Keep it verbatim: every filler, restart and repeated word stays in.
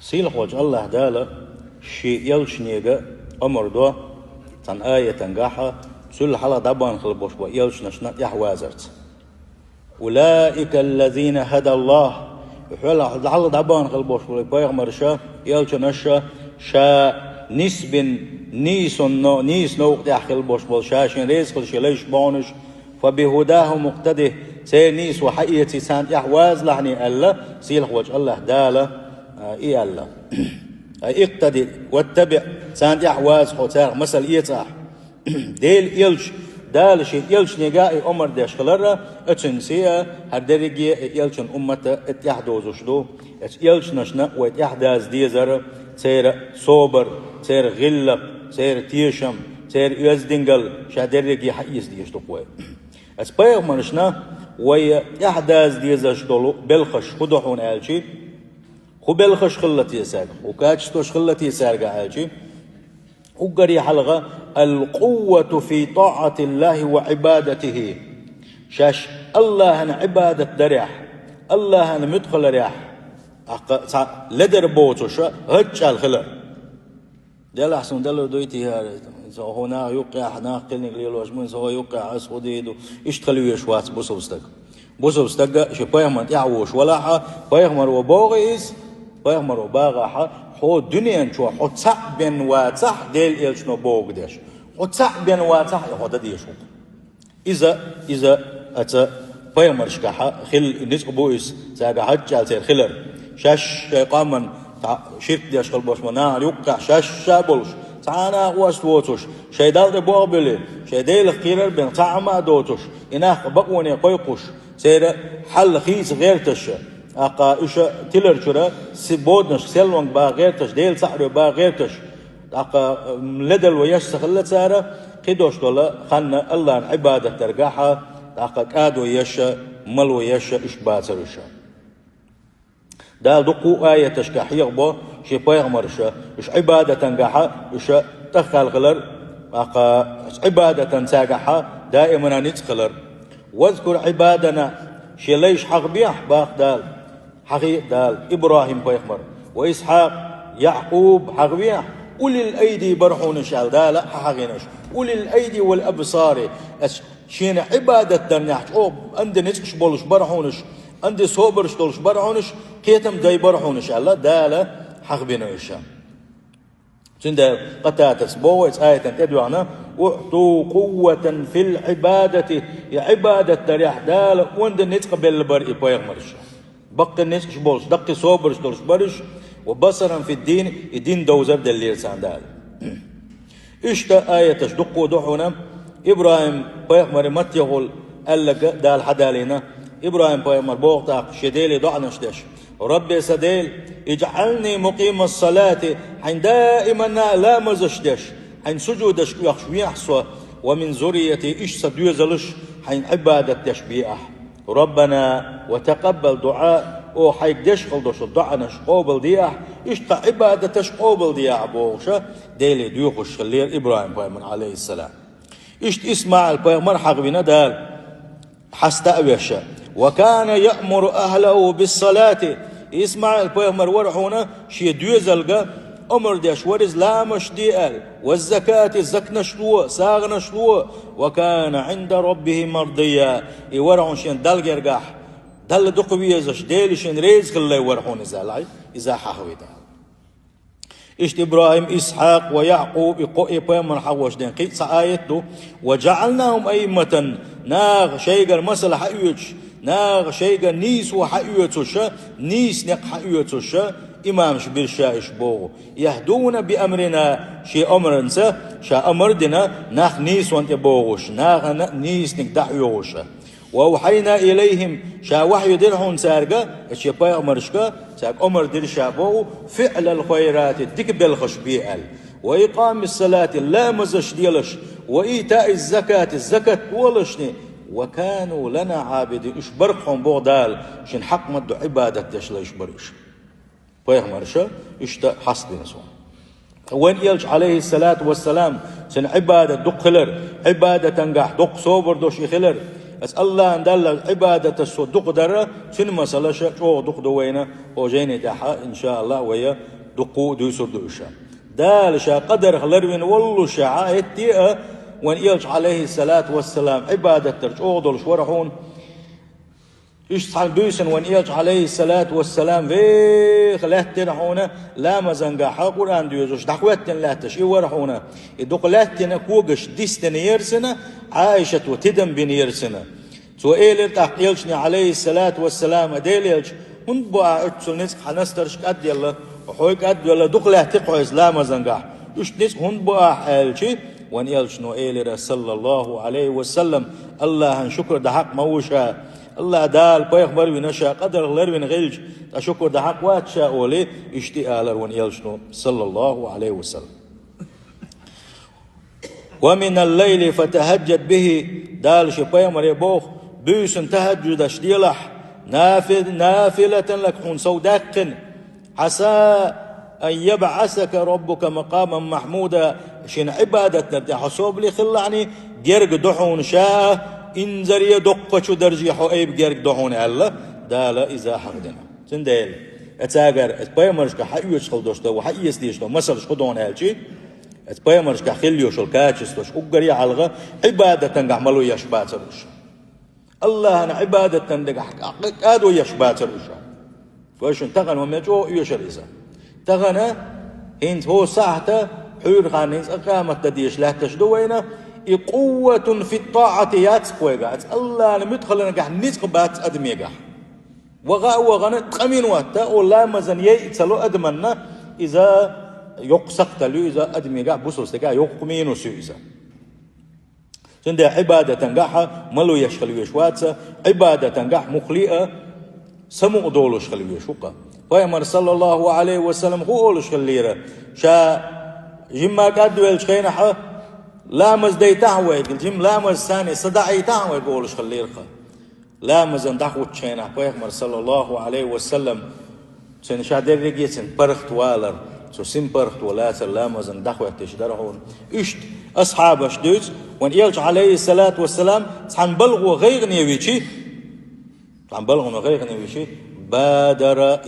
Сийлахьволчу АллахӀ Дала шен элчанега омра до цхьана аятангахьа, цул хьалха дӀабахана хила болуш болу элчанашна тӀаьхьавазарца. «Улаика аллазина хӀада АллахӀ». Хьол хьалха дӀабахана хила болуш болу пайхамарша, элчанаша, ша нисбина, нийсонно, нийса новкъа тӀехь хила болуш болу, ша шен реза хила шен лайш бохьунаш, «Фа бихудахум икътади», церан нийсо хьаэций, царна тӀаьхьавазалахьний аьлла, сийлахьволчу АллахӀ Дала, а, и аьлла. А, «Икътади ваттаби», царна тӀаьхьаваза хьо, царах масал эца ахь. Делан элча, Дала шен элчанега и омра деш хиларра, оцуьнан сий а, хӀара дерриге а и элчан уммата а тӀаьхьадозуш ду. Оцу элчанашна вай тӀаьхьадаза дезара, церан собар, церан гӀиллакх, церан тешам, церан оьздангалла, ша дерриге хьаэца дезаш ду-кх вай. Оцу пайхамаршна вай тӀаьхьадаза дезаш долу белхаш хӀун ду хьуна аьлчи, хӀун белхаш хилла те цаьрга, хӀун качестваш хилла те цаьрга аьлчи, уггаре хьалха: «Ал-къуввату фи тӀаӀатиллахӀи ва Ӏибадатихи». Шаьш АллахӀан Ӏибадат дарехь, АллахӀан муьтӀахь хиларехь, тӀаккха цхьа ледара боцуша гӀаччӀал хилар. Делахь суна далур дуй те хӀара, со хӀун нах юккъехь, нах кхиниг лелош, муьн со хӀун юккъехь, ас хӀун дийр ду, иштта хила везаш вац бусалба стаг. Бусалба стага шен пайхамарна тӀаьхьавозуш валахьа, пайхамаро боху иза, пайхамаро бахахьа, хьо дуьнен чохь хьо цхьаъ бен вацахь, Делан элчано бохург деш. Хьо цхьаъ бен вацахь, и хьо дан дезаш ву-кх. Иза, иза, оцу пайхамаршкахьа хилла ницкъ бу иза, цаьрга гӀаччӀал церан хилар. Шаьш шайн къоман тӀе ширк деш хила болуш ма нахана юккъехь шаьш ша болуш, цхьа а нах ост воцуш, шайн Далла тӀе болх а буьллий, шайн Делах кхерар а бен, цхьа а хӀума а доцуш, и нах бакъоне кхойкхуш, церан хьал хийца гӀерташ, тӀаккха уьш тилар чуьра си-, боданашка серлонга бан гӀерташ, Делан цхьаъ бан гӀерташ, тӀаккха, м, ледарло еш ца хилла цара, кхидолуш долу хан АллахӀан Ӏибадат даргахьа, тӀаккха кӀадо еш, мало еш, уьш бацара уьш. Дала дуккха а аяташкахь хьехабо шен пайхамарша, уьш Ӏибадатангахьа уьш тӀеххьаьлла хилар, тӀаккха Ӏибадатан цаьргахьа даимана ницкъ хилар. «Вазкур Ӏибадана», шен лайш хьахабехьа, боху Дала. Хьахийа Дала, ИбрахӀим-пайхамар, ва Исхьакъ, Якъуб хьахавехьа, «улил айди» бара хьуна уьш аьлла, Дала хьахийна уьш. «Улил айди вал абсари». Ас шена Ӏибадат дарнехь чӀогӀа анди ницкъаш болуш бара хьуна уьш, анди собарш долуш бара хьуна уьш, кхетам дай бара хьуна уьш аьлла, Дала хьахабина уьш. Цундела Къатадас боху оцу аятан тӀедоьгӀна: «УӀту къувватан фил Ӏибадати», и Ӏибадат дарехь Дала онда ницкъ белла бара и пайхамарша. Баккхий ницкъаш болуш, даккхий собарш долуш бара уьш, «ва басаран фид-дин», и дин довзар деллера царна Дала. Иштта аяташ дуккха а ду хьуна, ИбрахӀим-пайхамаре маттехула аьлларг Дала хьадалийна. ИбрахӀим-пайхамар боху тӀаккха шен Деле доӀанаш деш: «Рабби, сан Дела, ижӀални мукъимас-салати», хьайн даиманна а ламазаш деш, хьайн сужудашка оьхуш вехьа со, «ва мин зуррияти», иштта сан доьзалш хьайн Ӏибадат деш бе ахь. «Раббана ва такъаббал дуӀа», оха хьайга деш хила долуш доӀанаш къобалде ахь, иштта тхан Ӏибадаташ къобалде ахь бохуша, Деле доьхуш хиллера ИбрахӀим-пайхамар, Ӏалайхиссалам. Иштта ИсмаӀил-пайхамар хьахавина Дала, хьаста а веша. «Ва кана яъмуру ахлаху бис-салати». ИсмаӀил-пайхамар вара хьуна шен доьзалга омра деш вара иза ламазаш де аьлла, «ваз-закати», закаташ ло, сагӀанаш ло, «ва кана Ӏинда раббихи мардийя». И вара хьуна шен Далла гергахь, Далла дукха везаш, Дела шена реза хилла вара хьуна иза аьлла, иза хьахавина Дала. Иштта ИбрахӀим, Исхьакъ ва Якъуб, и кхо а пайхамар хьахош ден кхин а цхьа аят ду: «Ва жаӀалнахум аимматан», наха шайгара масал хьаоьцуш, наха шайгара нийсо хьаоьцуша, нийса некъ хьаоьцуша, имамаш бира ша уьш боху. «ЯхӀдуна би амрина», шен омранца, ша омра дина, нах нийсонна тӀе бохуш, нахана нийсаниг дӀахьоьхуша. «Ва авхьайна илайхим», ша вахью дира хьуна цаьрга, шен пайхамаршка, цаьрга омра дира ша боху, «фиълал хайрати», дика белхаш бе аьлла, «ва икъамис-салати», ламазаш делаш, «ва итаиз-закати», закат долашни, «ва кану лана Ӏабидин», уьш бара-кх хьуна боху Дала, шен хьакъ ма-дду Ӏибадат деш лайш бара уьш. Пайхамарша иштта хьаста дина суна. Вайн элча, Ӏалайхиссалату вассалам, цуьнан Ӏибадат дукха хилар, Ӏибадатангахь дукха собар долуш и хилар, Аса Аллахьан Далла Ӏибадаташ со дукха дара, цуьнан масалаш чӀогӀа дукха ду вайна, хӀокху жайни тӀехь, иншааллахӀ, вай дуккха а дуьйцур ду уьш. Дала Ша къадарх ларвина воллушехь, хӀетте а вайн Элча, Ӏалайхиссалату вассалам, Ӏибадат дар чӀогӀа долуш вара хьуна. Иштта цхьаьна буьйсанна вайн Элча, Ӏалайхиссалату вассалам, веха лаьттина хьуна ламазангахь Къуръан доьзуш, дӀахӀоьттина лаьтташ и вара хьуна. И дукха лаьттина, когаш дистина яра цуьнан, Ӏайшата тидам бина яра цуьнан. Цо элира тӀаккха Элчане, Ӏалайхиссалату вассалам: «Делан Элча, хӀунда бу ахь оццул ницкъ, хьан настарш кӀадъелла, хьой кӀадвелла, дукха лаьттина хьо иза ламазангахь? Уьш ницкъ хӀунда бу ахь?» аьлча, вайн Элчано элира, саллаллаху Ӏалайхи ва саллам: «Аллахьан шукур дан хьакъ ма ву ша. Аллахь Дала пайхамар вина, Ша къадарх ларвина хилча, ткъа шукур дан хьакъ вац ша», олий, иштта и алара вайн Элчано, саллаллаху Ӏалайхи ва саллам. «Ва минал лайли фатахӀаджжад бихӀи», Дала шен пайхамаре боху, буьйсанна тахӀаджжудаш делахь, нафи-, нафилатан лака, хьуна сов даьккхина, «Ӏаса ан ябӀасака раббука макъаман махьмуда», шена Ӏибадат дар тӀехь хьо собаре хилахьний, герга ду хьуна Ша, инзаре доккхачу дарже хьо айба герга ду хьуна аьлла, Дала иза хьахдина. Цундела, э, цигара, э, пайхамаршка хьаоьцуш хила долуш ду, хьаэца дезаш ду масалш хӀун ду аьлча, э, пайхамаршка хила йолуш йолу качестваш уггаре а хьалха Ӏибадатангахь мало еш бацара уьш. Аллахьана Ӏибадатан дегахь кӀа-, кӀадо еш бацара уьш. Вай шуна тахана ма чӀогӀа оьшура иза. Тахана хӀинца хӀокху сахьта хьуьйраханна хӀинца къамат дан дезаш лаьтташ ду вайна, и къувватун фит-таӀати яц-кх вайгахь, Аллахьана муьтӀахь хиларгахь ницкъ бац адамегахь. Ваха а вахана, ткъа минот а ламазан яйа ца ло адамна, иза йоккха сакхталла ю, иза адамегахь, бусалба стегахь йоккха минус ю иза. Цундела Ӏибадатангахь мало еш хила везаш вац, Ӏибадатангахь муххале а самукъа долуш хила везаш ву-кх. Пайхамар, саллаллаху Ӏалайхи ва саллам, хӀун олуш хиллера? Ша жимма кӀадвеллачу хенахь ламаз дайтахьа вайга, жима ламаз санна са даӀийтахьа вайга олуш хиллера-кх. Ламазан дӀахӀуттучу хенахь пайхамар, саллаллаху Ӏалайхи ва саллам, цуьнан ша дерриге а цуьнан паргӀат валар, цо синпаргӀато лацар ламазан дӀахӀоьттича дара хьуна. Иштта асхьабаш дуьйцу, вайн Элча, Ӏалайхиссалату вассалам, цхьана балхо гӀайгӀане вичи, цхьана балхо гӀайгӀане вичи, бадара